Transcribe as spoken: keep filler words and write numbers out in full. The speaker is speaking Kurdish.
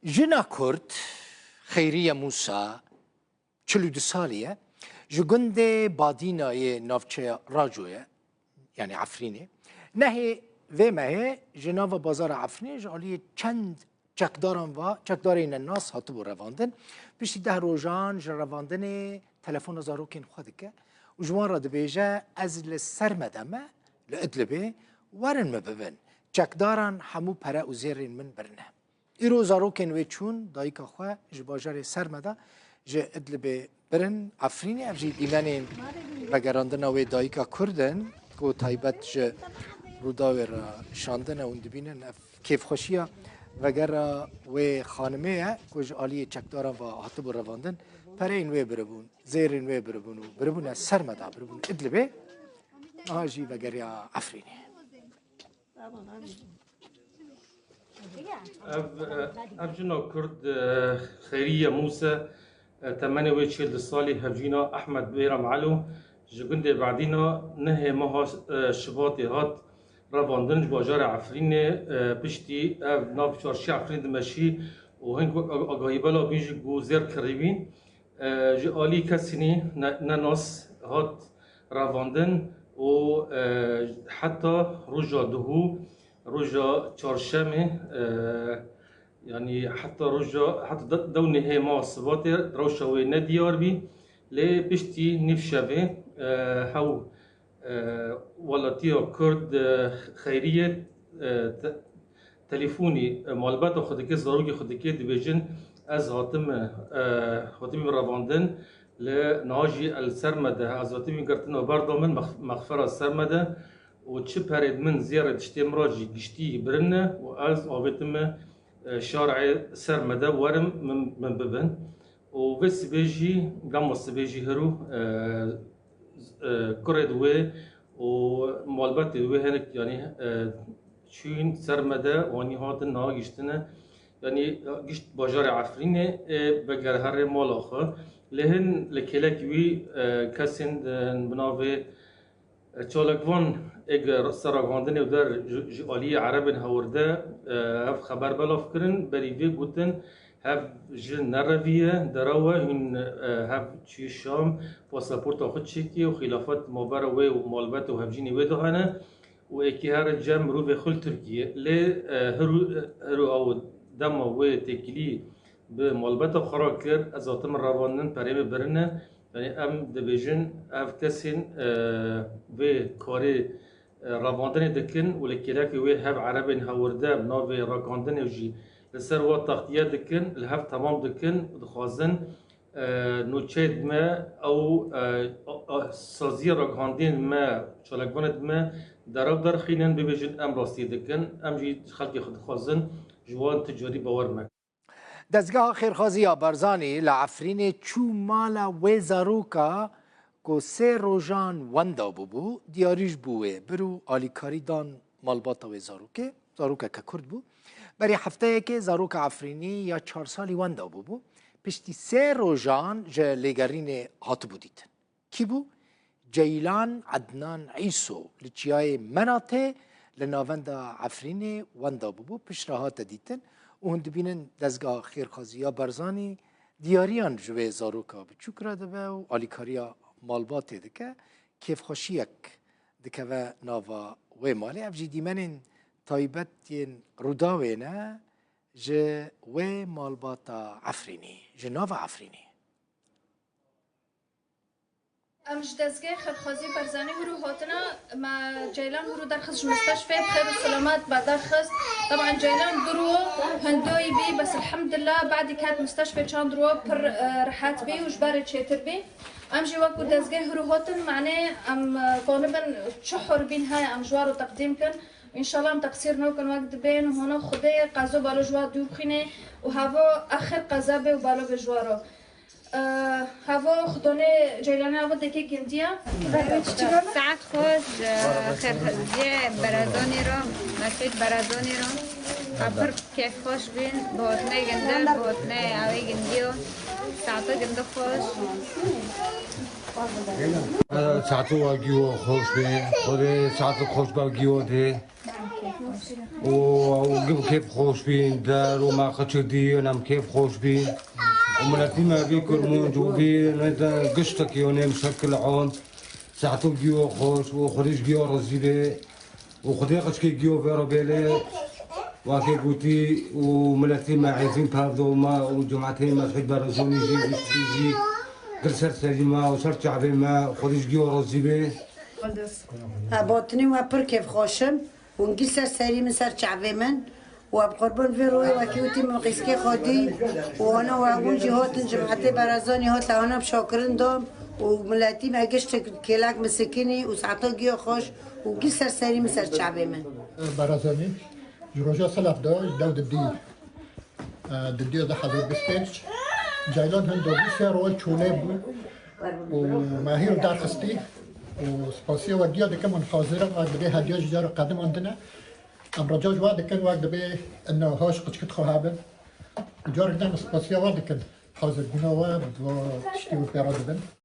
Jina Kurd, Xeyriye Mûsa, çil û du salî ye. Ji gundê Badîna yê navçeya Racoyê, yanî Efrînê. Nehê vê mehê ji nava bazara Efrînê ji aliyê çend çekdaran ve, çekdarê nenas hatibû revandin. Piştî deh rojan ji revandinê telefona zarokên xwe dike û ji wan re dibêje, ez li Sermedê me, li Idlibê, werin min bibin. Çekdaran hemû pere û zêrên min birine. Îro zarokên wê çûn dayika xwe ji bajarê Sermedê ji Idlibê birin Efrînê. Ev jî dîmenên vegerandina wê dayika Kurd in ku taybet ji Rûdawê re şandine. Hûn dibînin ev kêfxweşiya vegera wê xanimê ye ku ji aliyê çekdaran ve hatibû revandin. Pereyên wê biribûn, zêrên wê biribûn û biribûne Sermedê, biribûn Idlibê. Niha jî vegeriya Efrînê. Ev, e, ev jina Kurd, e, Xeyriye Mûse, e, temenê wê çil du salî, hevjîna Ehmed Bêram Elo, ji gundê Bedîna nehê meha, e, Şibatê hat revandin ji bajarê Efrînê, e, piştî ev nav çarşiya Efrînê dimeşî û hing wek ag-, agahîbela bîn jî ku zêr kirîbîn. E, ji alî kesînî ne-, nenas hat revandin û, e, heta roja duhû, roja çarşemê, e, yanî heta roja, heta de-, dewnê hêma sibatê rewşa wê nediyar bî. Lê piştî nîvşevê, e, hew e, welatiya Kurd, e, Xeyriye, e, te-, telefonî, e, malbata xwe dike, zarokê xwe dike, dibêjin, ez hatim, e, hatimî revandin, li niha jî el Sermedê, ez hatimî girtin û berda min mex-, mexfera Sermedê û çi perê min zêrê tiştê min re jî giştî birine û ez avêtime, e, şarê Sermedê werim min, min bibin. Û vê sibê jî, dema sibê jî hiro, e, e, kurê di wê û malbatê di wê hinek, yanî, e, çûn Sermedê, wanî hatin niha giştine, yanî gişt bajarê Efrînê, ê veger herê mala xwe. Lê hin li kêlekî wî, e, kesên di, bi navê Çalakvan ê gi ser ragandinê û der ji, ji aliyê Erebên Hewirde, e, ev xeber belav kirin, berî vê gotin, hev ji nerevî ye, derew e, hûn, e, hev çûyî Şam, pasaporta xwe çêkî û xîlafet mabera wê û malbet û hevjînê wê de hene û êkî here cem mirovê xwe li Tirkiyê. Lê, e, hiru, hiru ew dema wê têkilî bi malbeta xwe re kir, ez hatim revandin, perê min birine. Yanî em dibêjin, ev kesên, e, vê karê, e, revandinê dikin û li kêlekê wê hev Erebên Hewirde bi navê ragandinê jî li ser wa textiye dikin, li hev temam dikin û dixwazin, e, nûçeyê me ew, e, a, a, saziya ragandinê me, çalakvanê me derew derxînin, bibêjin em rastî dikin, em jî xelkê xwe dixwazin ji wan tu carî bawer me. Dezgeha Xêrxwazî ya Barzanî li Efrînê çû mala wê zaroka ku sê rojan wenda bûbû, diyarî ji bo wê bir û alîkarî dan malbata wê zarokê, zarokeke Kurd bû. Berî hefteyekê zaroka Efrînî ya çar salî wenda bûbû. Piştî sê rojan ji lêgerînê hatibû dîtin. Kî bû? Ceylan Ednan Îso li çiyayê Menatê li navenda Efrînê wenda bûbû, piştre hate dîtin û hûn dibînin Dezgeha Xêrxwazî ya Barzanî diyariyan ji wê zaroka biçûk re dibe û alîkariya malbatê dike, kêfxweşiyek dikeve nava wê malê. Ev jî dîmenên taybet yên Rûdawê ne ji wê malbata Efrînî, ji nava Efrînî. Em ji Dezgehê Xêrxwazî Barzanî hûrû hatina, me Ceylan hûrû derxist ji mistişfê, bi xêr û selamet me derxist. Teban Ceylan dûr û hindoyî bî, bes elhemdulillah, badî ket mistişfê çand û pir, e, rehet bî û ji berê çêtir bî. Em jî wekû dezgeh hûrû hatin, manê em, e, konibin çi hurbîn heye, em ji wa re teqdîm kin. Înşallah em teqsîr nakin, wek dibên, hona Xwedê qezo balo ji wa dûr xînê û havo exir qeza bê û balo bê ji wa re. Havo xudonê Ceylanê havo dekê gindiya. Saet xweş, xêr cê berazonî ro, Mesûd berazonî ro. Em pir kêfxweş bîn, bi hotnê gindi, bi hotnê awê gindiyo. Saeto gindi xweş. Saeto wa giyo xweş bê, xwedê saeto xweş ba giyo dê. û ew kêf xweş bîn, der û me qiçik dî, em kêf xweş bîn. Û miletî me vî kurmunc û vî giştekî û nêm şekil on, saeto giyo xweş û xwedî ji giyo razî bê. Û Xwedê qiçkê giyo vê re bêlê, wekê gotî, û miletî me Êzîn Pevdolma û cemaetê me Sehîd Barazanî jî, wî jî gir ser serî me û ser çavê me, Xwedî ji giyo razî bê. Ez batinî we pir kêfxweş im. Hûn gî ser serî min, ser çavê min. Û em qurban vê royê wekî witî min qîskê xwe dî. Û ana we hûn jî hatin, cemaetê Barazanî hat, ana bi şakirin dam. Û miletî me giştek kêlek misikînî û saeta giya xweş û gî ser serî min, ser çavê min. Barazanî ji roja Silaf de dew didî. Di diya du hezar bîst pênc, Ceylan hin dogî sê rol çolê bû û me hîr derxistî û spasiya we giya dikim, hûn hazir in, we dibê hediya ji car qedimandine. Em rica ji we dikin, wek dibê ina haş qiçkit xwe hebin. Û carek din spasiya we dikin, hazir bûna we bi tiştî we pê re dibin.